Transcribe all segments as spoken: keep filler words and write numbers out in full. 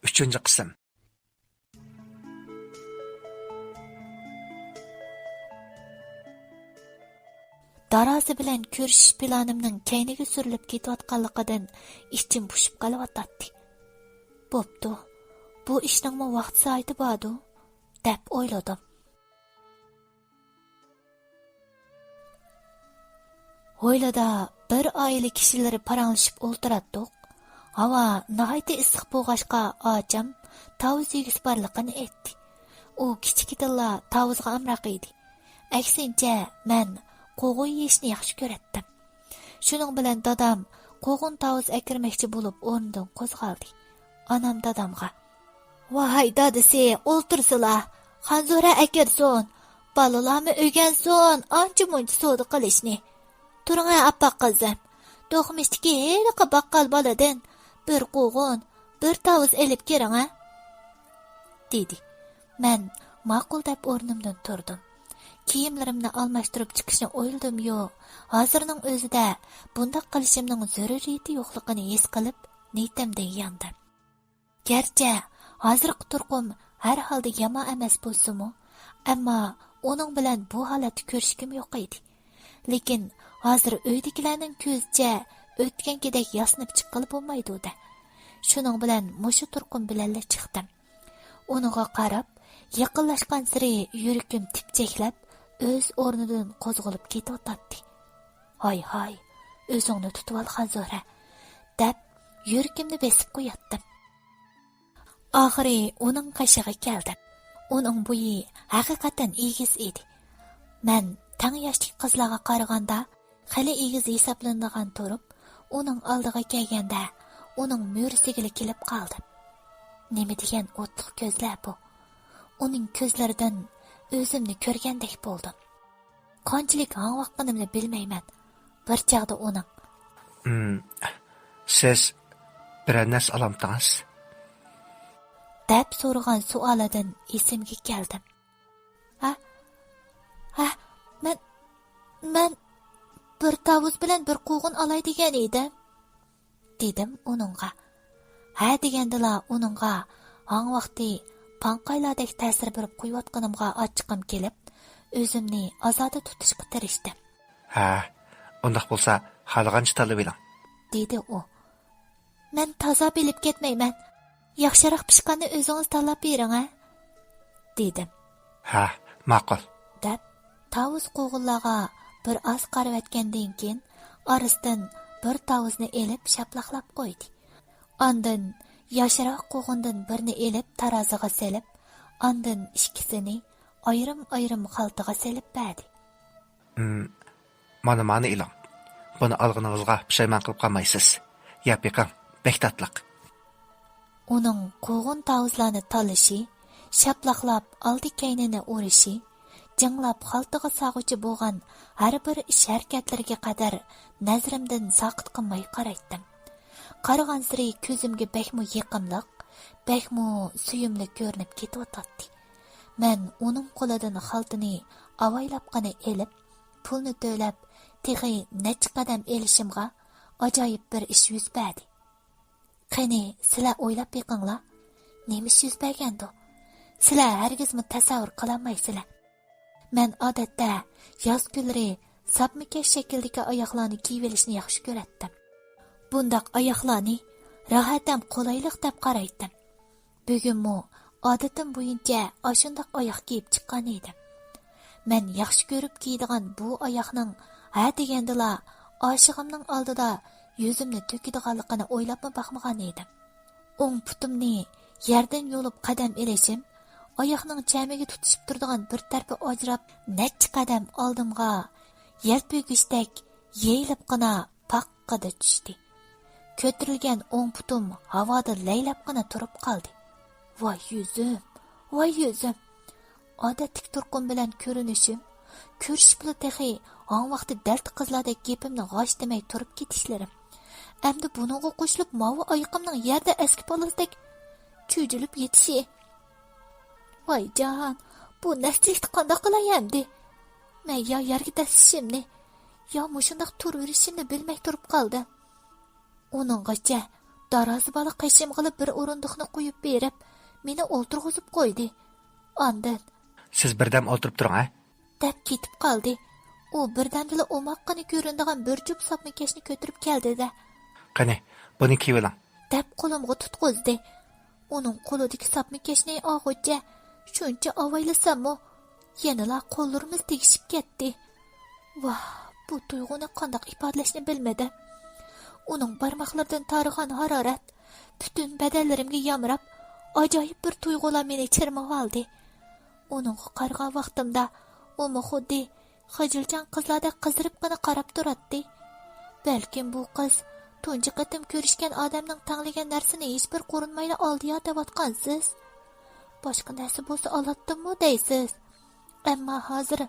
ئۈچىنچى قىسىم. دارازى بىلەن كۆرۈشۈش پىلانىمنىڭ كەينىگە سۈرۈلۈپ كېتىۋاتقانلىقىدىن ئىچىم پۇشۇپ قېلىۋاتاتتى. بوپتۇ، بۇ ئىشنىڭمۇ ۋاقتى سائىتى باردۇ، دەپ ئويلىدىم. ھويلىدا بىر ئائىلە كىشىلىرى پاراڭلىشىپ ئولتۇراتتۇق. ھاۋا ناھايىتى ئىسسىق بولغاچقا، ئاچام تاۋۇز يېگۈسى بارلىقىنى ئېيتتى. ئۇ كىچىكىدىنلا تاۋۇزغا ئامراق ئىدى. ئەكسىنچە، مەن قوغۇن يېيىشنى ياخشى كۆرەتتىم. شۇنىڭ بىلەن دادام قوغۇن تاۋۇز ئەكىرمەكچى بولۇپ ئورنىدىن قوزغالدى. ئانام دادامغا: «ۋاھاي دادىسى، ئولتۇرسىلا، خانزورە ئەكىرسۇن. بالىلارمۇ ئۆگەنسۇن ئانچە-مۇنچە سودا قىلىشنى. تۇرۇڭە ئاپپاق قىزىم، دوقمۇشتىكى ھېلىقى باققال بالىدىن بىر قوغۇن، بىر تاۋۇز ئېلىپ كىرىڭە.» دېدى. مەن ماقۇل دەپ ئورنۇمدىن تۇردۇم. كىيىملىرىمنى ئالماشتۇرۇپ چىقىشنى ئويلىدىميۇ، ھازىرنىڭ ئۆزىدە بۇنداق قىلىشىمنىڭ زۆرۈرىيىتى يوقلۇقىنى ھېس قىلىپ، نىيىتىمدىن ياندىم. گەرچە ھازىرقى تۇرقۇم ھەر ھالدا يامان ئەمەس بولسىمۇ، ئەمما ئۇنىڭ بىلەن بۇ ھالەتتە كۆرۈشكۈم يوق ئىدى. لېكىن ھازىر ئۆيدىكىلەرنىڭ كۆزىچە ئۆتكەنكىدەك ياسىنىپ چىققىلى بولمايدۇ-دە. شۇنىڭ بىلەن مۇشۇ تۇرقۇم بىلەنلا چىقتىم. ئۇنىڭغا قاراپ يېقىنلاشقانسېرى يۈرىكىم تىپچەكلەپ، ئۆز ئورنىدىن قوزغىلىپ كېتىۋاتاتتى. «ھاي، ھاي، ئۆزۈڭنى تۇتۇۋال، خانزورە» دەپ، يۈرىكىمنى بېسىپ قوياتتىم. ئاخىرى ئۇنىڭ قېشىغا كەلدىم. ئۇنىڭ بويى ھەقىقەتەن ئېگىز ئىدى. مەن تەڭ ياشتىكى قىزلارغا قارىغاندا خېلى ئېگىز ھېسابلىنىدىغان تۇرۇپ، ئۇنىڭ ئالدىغا كەلگەندە، ئۇنىڭ مۈرىسىگىلا كېلىپ قالدىم. نېمە دېگەن ئوتلۇق كۆزلەر بۇ! ئۇنىڭ كۆزلىرىدىن ئۆزۈمنى كۆرگەندەك بولدۇم. قانچىلىك ھاڭۋاققىنىمنى بىلمەيمەن. بىر چاغدا ئۇنىڭ: «ھىم، سىز بىرەر نەرسە ئالامتىڭىز؟» دەپ سورىغان سوئالىدىن ئېسىمگە كەلدىم. «ھە؟ ھە، مەن، مەن بىر تاۋۇز بىلەن بىر قوغۇن ئالاي دېگەن ئىدىم.» دېدىم ئۇنىڭغا. ھە دېگەندىلا ئۇنىڭغا ھاڭ ۋاقتى پاڭقايلاردەك تەسىر بېرىپ قويۇۋاتقىنىمغا ئاچچىقىم كېلىپ، ئۆزۈمنى ئازادە تۇتۇشقا تىرىشتىم. «ھە، ئۇنداق بولسا خالىغانچە تاللىۋېلىڭ.» دېدى ئۇ. «مەن تازا بىلىپ كەتمەيمەن. ياخشىراق پىشقاننى ئۆزىڭىز تاللاپ بېرىڭە.» دېدىم. «ھە، ماقۇل.» دەپ، تاۋۇز قوغۇنلارغا بىر ئاز قارىۋەتكەندىن كېيىن، ئارىسىدىن بىر تاۋۇزنى ئېلىپ شاپىلاقلاپ قويدى. ئاندىن ياشراق قوغۇندىن بىرنى ئېلىپ تارازىغا سېلىپ، ئاندىن ئىككىسىنى ئايرىم-ئايرىم خالتىغا سېلىپ بەردى. «ھىم، مانا، مانى ئېلىڭ. بۇنى ئالغىنىڭىزغا پۇشايمان قىلىپ قالمايسىز. يەپ بېقىڭ، بەك تاتلىق.» ئۇنىڭ قوغۇن تاۋۇزلارنى تاللىشى، شاپىلاقلاپ ئالدى كەينىنى ئۇرۇشى، جىڭلاپ خالتىغا سالغۇچى بولغان ھەر بىر ئىش ھەرىكەتلىرىگە قەدەر نەزىرىمدىن ساقىت قىلماي قارايتتىم. قارىغانسېرى كۆزۈمگە بەكمۇ يېقىملىق، بەكمۇ سۆيۈملۈك كۆرۈنۈپ كېتىۋاتاتتى. مەن ئۇنىڭ قولىدىن خالتىنى ئاۋايلاپقىنە ئېلىپ، پۇلنى تۆلەپ، تېخى نەچچە قەدەم ئېلىشىمغا ئاجايىپ بىر ئىش يۈز بەردى. قېنى، سىلەر ئويلاپ بېقىڭلار، نېمە ئىش يۈز بەرگەندۇ؟ سىلەر ھەرگىزمۇ تەسەۋۋۇر قىلالمايسىلەر. مەن ئادەتتە ياز كۈنلىرى ساپمىكەش شەكىلدىكى ئاياغلارنى كىيىۋېلىشنى ياخشى كۆرەتتىم. بۇنداق ئاياغلارنى راھەت ھەم قولايلىق دەپ قارايتتىم. بۈگۈنمۇ ئادىتىم بويىچە ئاشۇنداق ئاياغ كىيىپ چىققان ئىدىم. مەن ياخشى كۆرۈپ كىيىدىغان بۇ ئاياغنىڭ ھە دېگەندىلا ئاشىقىمنىڭ ئالدىدا يۈزۈمنى تۆكىدىغانلىقىنى ئويلاپمۇ باقمىغان ئىدىم. ئوڭ پۇتۇمنى يەردىن يۇلۇپ قەدەم ئېلىشىم، ئاياغنىڭ چەمىگە تۇتىشىپ تۇرىدىغان بىر تەرىپى ئاجراپ، نەچچە قەدەم ئالدىمغا يەلپۈگۈچتەك يېيىلىپقىنا پاققىدە چۈشتى. كۆتۈرۈلگەن ئوڭ پۇتۇم ھاۋادا لەيلەپقىنە تۇرۇپ قالدى. ۋاي يۈزۈم، ۋاي يۈزۈم! ئادەتتىكى تۇرقۇم بىلەن كۆرۈنۈشۈم، كۆرۈشۈپلا تېخى ھاڭ ۋاقتى دەلتە قىزلاردەك گېپىمنى غاش دېمەي تۇرۇپ كېتىشلىرىم، ئەمدى بۇنىڭغا قوشۇلۇپ ماۋۇ ئايىقىمنىڭ يەردە ئەسكى بالىسىدەك چۈجۈلۈپ يېتىشى. ۋاي جان، بۇ نەسلىكتە قانداق قىلاي ئەمدى؟ مەن يا يەرگە دەسسىشىمنى، يا مۇشۇنداق تۇرۇۋېرىشىمنى بىلمەي تۇرۇپ قالدىم. ئۇنىڭغىچە دارازا بالا قېشىمغىلا بىر ئورۇندۇقنى قويۇپ بېرىپ، مېنى ئولتۇرغۇزۇپ قويدى. ئاندىن، سىز بىردەم ئولتۇرۇپ تۇرۇڭ، ھە؟ دەپ كېتىپ قالدى. ئۇ بىردەمدىلا ئوماققىنە كۆرۈنىدىغان بىر جۈپ ساپمىكەشنى كۆتۈرۈپ كەلدى-دە، قېنى، بۇنى كىيىۋېلىڭ، دەپ قولۇمغا تۇتقۇزدى. ئۇنىڭ قولىدىكى ساپمىكەشنى ئالغۇچە شۇنچە ئاۋايلىساممۇ، يەنىلا قوللىرىمىز تېگىشىپ كەتتى. ۋاھ، بۇ تۇيغۇنى قانداق ئىپادىلەشنى بىلمىدىم. ئۇنىڭ بارماقلىرىدىن تارىغان ھارارەت پۈتۈن بەدەنلىرىمگە يامراپ، ئاجايىپ بىر تۇيغۇلار مېنى چىرمىۋالدى. ئۇنىڭغا قارىغان ۋاقتىمدا ئۇمۇ خۇددى خىجىلچان قىزلاردەك قىزىرىپقىنا قاراپ تۇراتتى. بەلكىم بۇ قىز تۇنجى قېتىم كۆرۈشكەن ئادەمنىڭ تەڭلىگەن نەرسىنى ھېچبىر قورۇنمايلا ئالدىيا دەۋاتقانسىز؟ باشقا نەرسە بولسا ئالاتتىممۇ دەيسىز؟ ئەمما ھازىر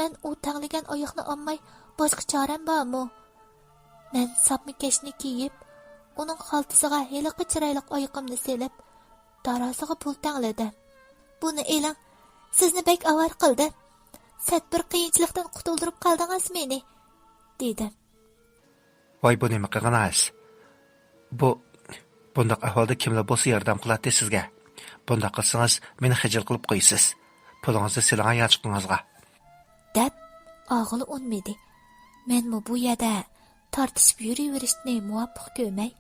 مەن ئۇ تەڭلىگەن ئاياقنى ئالماي باشقا چارەم بارمۇ؟ مەن ساپمىكەشنى كىيىپ، ئۇنىڭ خالتىسىغا ھېلىقى چىرايلىق ئايىقىمنى سېلىپ، دارازىغا پۇل تەڭلىدىم. بۇنى ئېلىڭ، سىزنى بەك ئاۋارە قىلدىم. سەت بىر قىيىنچىلىقتىن قۇتۇلدۇرۇپ قالدىڭىز مېنى، دېدىم. ۋاي، بۇ نېمە قىلغىنىڭىز؟ بۇ، بۇنداق ئەھۋالدا كىملا بولسا ياردەم قىلاتتى سىزگە. بۇنداق قىلسىڭىز، مېنى خىجىل قىلىپ قويىسىز. پۇلىڭىزنى سېلىڭ يانچۇقىڭىزغا. دەپ، ئاغىلى ئۇنىمىدى. مەنمۇ بۇ يەردە تارتىشىپ يۈرۈۋېرىشنى مۇۋاپىق كۆرمەي،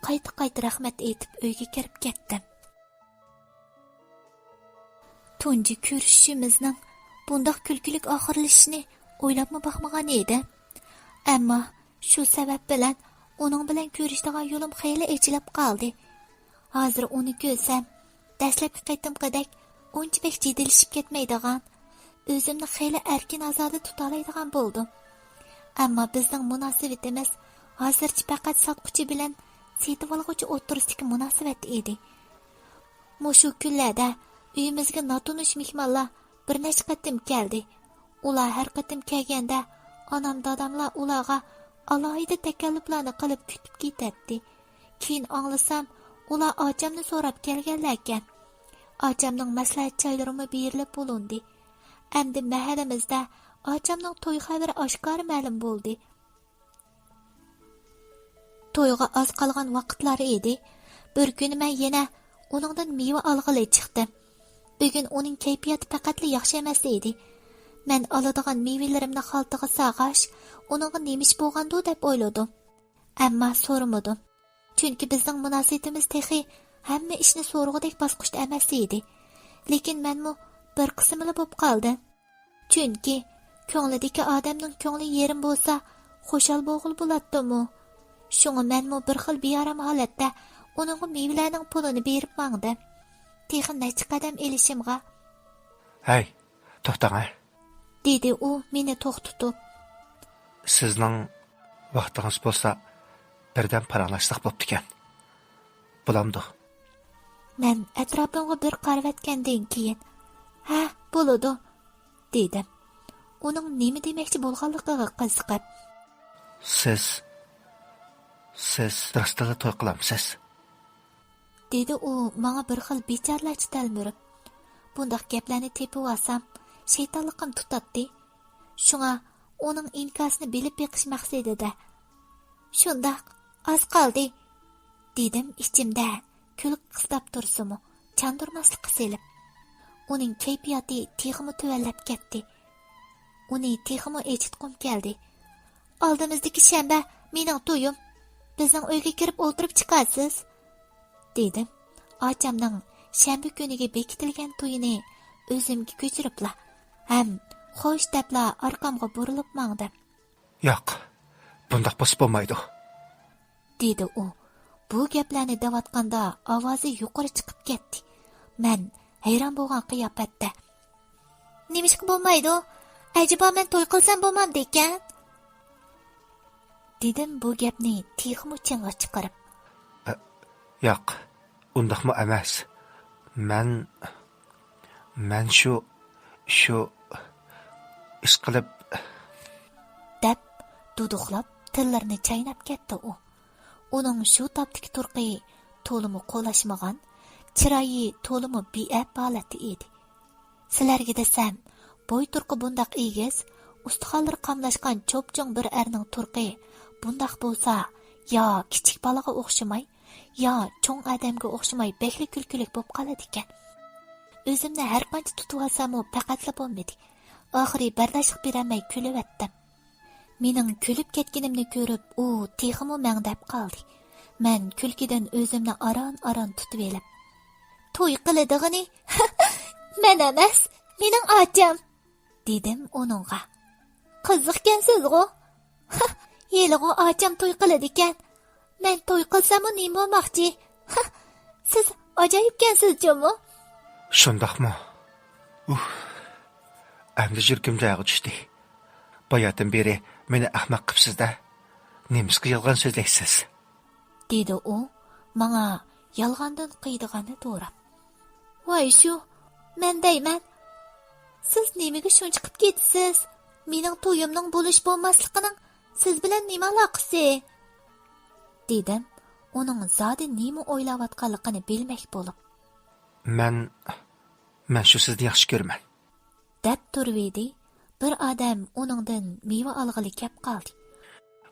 قايتا-قايتا رەھمەت ئېيتىپ ئۆيگە كىرىپ كەتتىم. تۇنجى كۆرۈشۈشىمىزنىڭ بۇنداق كۈلكىلىك ئاخىرلىشىشىنى ئويلاپمۇ باقمىغان ئىدىم. ئەمما شۇ سەۋەب بىلەن ئۇنىڭ بىلەن كۆرۈشىدىغان يولۇم خېلى ئېچىلىپ قالدى. ھازىر ئۇنى كۆرسەم، دەسلەپكى قېتىمقىدەك ئۇنچە بەك جېدىللىشىپ كەتمەيدىغان، ئۆزۈمنى خېلى ئەركىن-ئازادە تۇتالايدىغان بولدۇم. ئەمما بىزنىڭ مۇناسىۋىتىمىز ھازىرچە پەقەت ساتقۇچى بىلەن سېتىۋالغۇچى ئوتتۇرىسىدىكى مۇناسىۋەت ئىدى. مۇشۇ كۈنلەردە ئۆيىمىزگە ناتونۇش مېھمانلار بىر نەچچە قېتىم كەلدى. ئۇلار ھەر قېتىم كەلگەندە، ئانام، داداملار ئۇلارغا ئالاھىدە تەكەللۇپلارنى قىلىپ كۈتۈپ كېتەتتى. كېيىن ئاڭلىسام، ئۇلار ئاچامنى سوراپ كەلگەنلەركەن. ئاچامنىڭ مەسلىھەت چايلىرىمۇ بېرىلىپ بولۇندى. ئەمدى مەھەللىمىزدە ئاچامنىڭ توي خەۋىرى ئاشكارا مەلۇم بولدى. تويغا ئاز قالغان ۋاقىتلار ئىدى. بىر كۈنى مەن يەنە ئۇنىڭدىن مېۋە ئالغىلى چىقتىم. بۈگۈن ئۇنىڭ كەيپىياتى پەقەتلا ياخشى ئەمەس ئىدى. مەن ئالىدىغان مېۋىلىرىمنى خالتىغا سالغاچ، ئۇنىڭغا نېمە ئىش بولغاندۇ دەپ ئويلىدىم. ئەمما سورىمىدىم. چۈنكى بىزنىڭ مۇناسىۋىتىمىز تېخى ھەممە ئىشنى سورىغۇدەك باسقۇچتا ئەمەس ئىدى. لېكىن مەنمۇ بىر قىسمىلا بولۇپ قالدىم. چۈنكى كۆڭلىدىكى ئادەمنىڭ كۆڭلى يېرىم بولسا، خۇشال بولغىلى بولاتتىمۇ؟ شۇڭا مەنمۇ بىر خىل بىئارام ھالەتتە ئۇنىڭغا مېۋىلەرنىڭ پۇلىنى بېرىپ ماڭدىم. تېخى نەچچە قەدەم ئېلىشىمغا، ھەي، توختاڭ، ھە! دېدى ئۇ مېنى توختىتىپ. سىزنىڭ ۋاقتىڭىز بولسا، بىردەم پاراڭلاشساق بوپتىكەن. بولامدۇ؟ مەن ئەتراپىمغا بىر قارىۋەتكەندىن كېيىن، ھە، بولىدۇ، دېدىم. ئۇنىڭ نېمە دېمەكچى بولغانلىقىغا قىزىقىپ. سىز، سىز راستلا توي قىلامسىز؟ دېدى ئۇ ماڭا بىر خىل بىچارىلەرچە تەلمۈرۈپ. بۇنداق گەپلەرنى تېپىۋالسام، شەيتانلىقىم تۇتاتتى. شۇڭا ئۇنىڭ ئىنكاسىنى بىلىپ بېقىش مەقسىتىدە، شۇنداق، ئاز قالدى، دېدىم ئىچىمدە، كۈلكە قىستاپ تۇرسىمۇ، چاندۇرماسلىققا سېلىپ. ئۇنىڭ كەيپىياتى تېخىمۇ تۆۋەنلەپ كەتتى. ئۇنى تېخىمۇ ئېچىتقۇم كەلدى. ئالدىمىزدىكى شەنبە مېنىڭ تويۇم. بىزنىڭ ئۆيگە كىرىپ ئولتۇرۇپ چىقارسىز، دېدىم. ئاچامنىڭ شەنبە كۈنىگە بېكىتىلگەن تويىنى ئۆزۈمگە كۆچۈرۈپلا ھەم خوش دەپلا ئارقامغا بۇرۇلۇپ ماڭدىم. ياق، بۇنداق بولسا بولمايدۇ، دېدى ئۇ. بۇ گەپلەرنى دەۋاتقاندا ئاۋازى يۇقىرى چىقىپ كەتتى. مەن ھەيران بولغان قىياپەتتە، نېمىشقا بولمايدۇ؟ ئەجەبا مەن توي قىلسام بولمامدىكەن؟ دېدىم بۇ گەپنى تېخىمۇ چىڭغا چىقىرىپ. ئە، ياق، ئۇنداقمۇ ئەمەس. مەن، مەن شۇ، شۇ ئىشقىلىپ، دەپ دۇدۇقلاپ تىللىرىنى چايناپ كەتتى ئۇ. ئۇنىڭ شۇ تاپتىكى تۇرقى تولىمۇ قولاشمىغان، چىرايى تولىمۇ بىئەپ ھالەتتە ئىدى. سىلەرگە دېسەم، بوي تۇرقى بۇنداق ئېگىز، ئۇستىخانلىرى قاملاشقان چوپچوڭ بىر ئەرنىڭ تۇرقى بۇنداق بولسا، يا كىچىك بالىغا ئوخشىماي، يا چوڭ ئادەمگە ئوخشىماي بەكلا كۈلكىلىك بولۇپ قالىدىكەن. ئۆزۈمنى ھەر قانچە تۇتۇۋالساممۇ پەقەتلا بولمىدى. ئاخىرى بەرداشلىق بېرەلمەي كۈلۈۋەتتىم. مېنىڭ كۈلۈپ كەتكىنىمنى كۆرۈپ، ئۇ تېخىمۇ مەڭدەپ قالدى. مەن كۈلكىدىن ئۆزۈمنى ئاران-ئاران تۇتۇۋېلىپ، توي قىلىدىغىنى مەن ئەمەس، مېنىڭ ئاچام، دېدىم ئۇنىڭغا. قىزىقكەنسىزغۇ؟ ھېلىغۇ ئاچام توي قىلىدىكەن. مەن توي قىلساممۇ نېمە بولماقچى؟ سىز ئاجايىپكەنسىز جۇمۇ. شۇنداقمۇ؟ ئۇھ، ئەمدى يۈرىكىم جايىغا چۈشتى. باياتىن بېرى مېنى ئەخمەق قىپسىز-دە. نېمىشقا يالغان سۆزلەيسىز؟ دېدى ئۇ ماڭا يالغاندىن قىيىدىغاننى دوراپ. ۋاي شۇ، مەن دەيمەن. سىز نېمىگە شۇنچە قىپ كېتىسىز؟ مېنىڭ تويۇمنىڭ بولۇش بولماسلىقىنىڭ سىز بىلەن نېمە ئالاقىسى؟ دېدىم، ئۇنىڭ زادى نېمە ئويلاۋاتقانلىقىنى بىلمەك بولۇپ. مەن، مەن شۇ سىزنى ياخشى كۆرىمەن. دەپ تۇرۇۋىدى، بىر ئادەم ئۇنىڭدىن مېۋە ئالغىلى كەپ قالدى.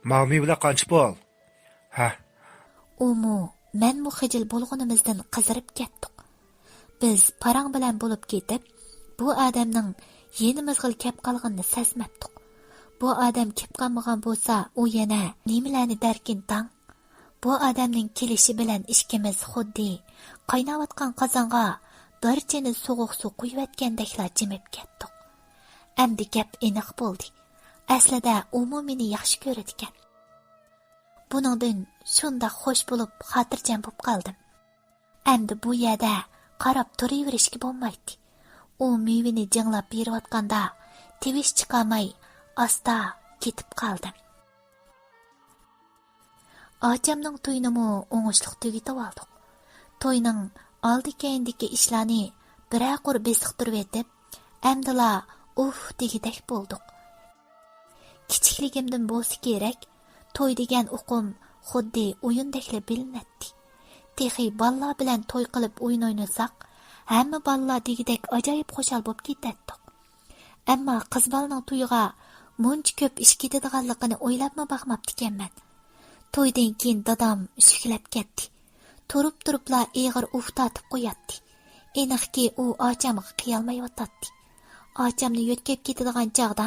ماۋۇ مېۋىلەر قانچە پۇل؟ ھە. ئۇمۇ، مەنمۇ خىجىل بولغىنىمىزدىن قىزىرىپ كەتتۇق. بىز پاراڭ بىلەن بولۇپ كېتىپ، بۇ ئادەمنىڭ يېنىمىزغىلا كەپ قالغىنىنى سەزمەپتۇق. بۇ ئادەم كەپ قالمىغان بولسا، ئۇ يەنە نېمىلەرنى دەركىن تاڭ؟ بۇ ئادەمنىڭ كېلىشى بىلەن ئىككىمىز خۇددى قايناۋاتقان قازانغا دارچىنى سوغۇق سۇ قۇيۇۋەتكەندەكلا جىمىپ كەتتۇق. ئەمدى گەپ ئېنىق بولدى. ئەسلىدە ئۇمۇ مېنى ياخشى كۆرىدىكەن. بۇنىڭدىن شۇنداق خوش بولۇپ، خاتىرجەم بولۇپ قالدىم. ئەمدى بۇ يەردە قاراپ تۇرۇۋېرىشكە بولمايتتى. ئۇ مېۋىنى جىڭلاپ بېرىۋاتقاندا، تىۋىش چىقارماي، ئاستا كېتىپ قالدىم. ئاچامنىڭ تويىنىمۇ ئوڭۇشلۇق تۈگىتىۋالدۇق. توينىڭ ئالدى-كەينىدىكى ئىشلارنى بىرەر قۇر بېسىقتۇرۇۋېتىپ، ئەمدىلا ئۇھ دېگۈدەك بولدۇق. كىچىكلىكىمدىن بولسا كېرەك، توي دېگەن ئۇقۇم خۇددى ئويۇندەكلا بىلىنەتتى. تېخى بالىلار بىلەن توي قىلىپ ئويۇن ئوينىساق، ھەممە بالىلار دېگۈدەك ئاجايىپ خۇشال بولۇپ كېتەتتۇق. ئەمما قىز بالىنىڭ تويىغا مۇنچە كۆپ ئىش كېتىدىغانلىقىنى ئويلاپمۇ باقماپتىكەنمەن. تويدىن كېيىن دادام شۈكلەپ كەتتى. تۇرۇپ-تۇرۇپلا ئېغىر ئۇھ تارتىپ قوياتتى. ئېنىقكى، ئۇ ئاچامغا قىيالمايۋاتاتتى. ئاچامنى يۆتكەپ كېتىدىغان چاغدا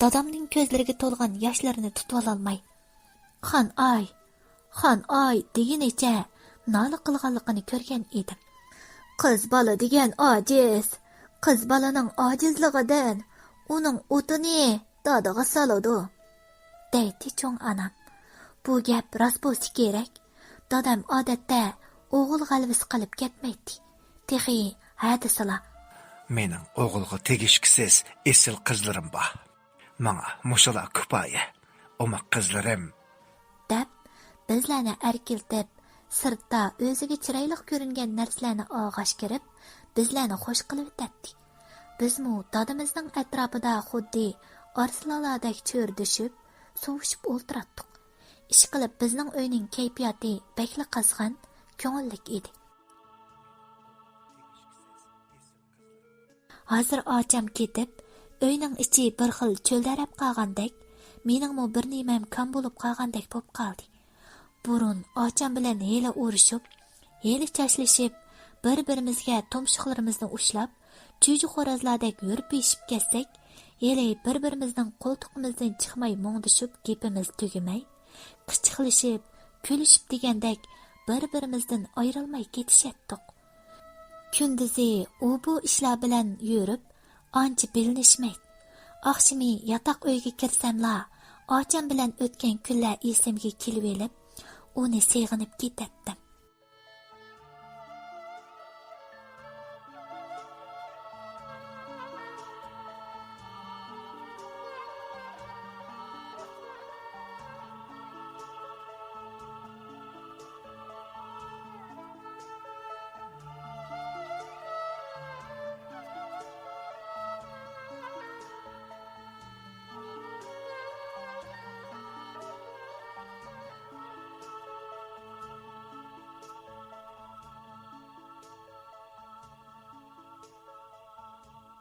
دادامنىڭ كۆزلىرىگە تولغان ياشلىرىنى تۇتۇۋالالماي، خان ئاي، خان ئاي دېگىنىچە نالە قىلغانلىقىنى كۆرگەن ئىدىم. قىز بالا دېگەن ئاجىز، قىز بالىنىڭ ئاجىزلىقىدىن ئۇنىڭ ئوتىنى دادىغا سالىدۇ، دەيتتى چوڭ ئانام. بۇ گەپ راست بولسا كېرەك، دادام ئادەتتە ئوغۇل غەلۋىسى قىلىپ كەتمەيتتى. تېخى ھە دېسىلا. مېنىڭ ئوغۇلغا تېگىشكۈسىز ئېسىل قىزلىرىم بار. ماڭا مۇشۇلار كۇپايە، ئوماق قىزلىرىم. دەپ، بىزلەرنى ئەركىلىتىپ، سىرتتا ئۆزىگە چىرايلىق كۆرۈنگەن نەرسىلەرنى ئالغاچ كىرىپ، بىزلەرنى خوش قىلىۋېتەتتى. بىزمۇ دادىمىزنىڭ ئەتراپىدا خۇددى ئارسلانلاردەك چۆرىدىشىپ، سوۋۇشۇپ ئولتۇراتتۇق. ئىشقىلىپ، بىزنىڭ ئۆينىڭ كەيپىياتى بەكلا قىزغىن، كۆڭۈللۈك ئىدى. ھازىر ئاچام كېتىپ، ئۆينىڭ ئىچى بىر خىل چۆلدەرەپ قالغاندەك، مېنىڭمۇ بىر نېمەم كام بولۇپ قالغاندەك بولۇپ قالدى. بۇرۇن ئاچام بىلەن ھېلى ئۇرۇشۇپ، ھېلى چاچلىشىپ، بىر-بىرىمىزگە تۇمشۇقلىرىمىزنى ئۇشلاپ، چۈجە خورازلاردەك ھۈرپىشىپ كەتسەك، ھېلى بىر-بىرىمىزنىڭ قولتۇقىمىزدىن چىقماي مۇڭدىشىپ گېپىمىز تۈگىمەي، قىچىقلىشىپ، كۈلۈشۈپ دېگەندەك بىر-بىرىمىزدىن ئايرىلماي كېتىشەتتۇق. كۈندۈزى ئۇ بۇ ئىشلار بىلەن يۈرۈپ، ئانچە بىلىنىشمەيتتى. ئاخشىمى ياتاق ئۆيگە كىرسەملا، ئاچام بىلەن ئۆتكەن كۈنلەر ئېسىمگە كېلىۋېلىپ، ئۇنى سېغىنىپ كېتەتتىم.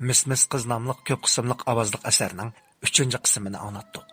مىس مىس قىز ناملىق كۆپ قىسىملىق ئاۋازلىق ئەسەرنىڭ ئۈچىنچى قىسمىنى ئاڭلاتتۇق.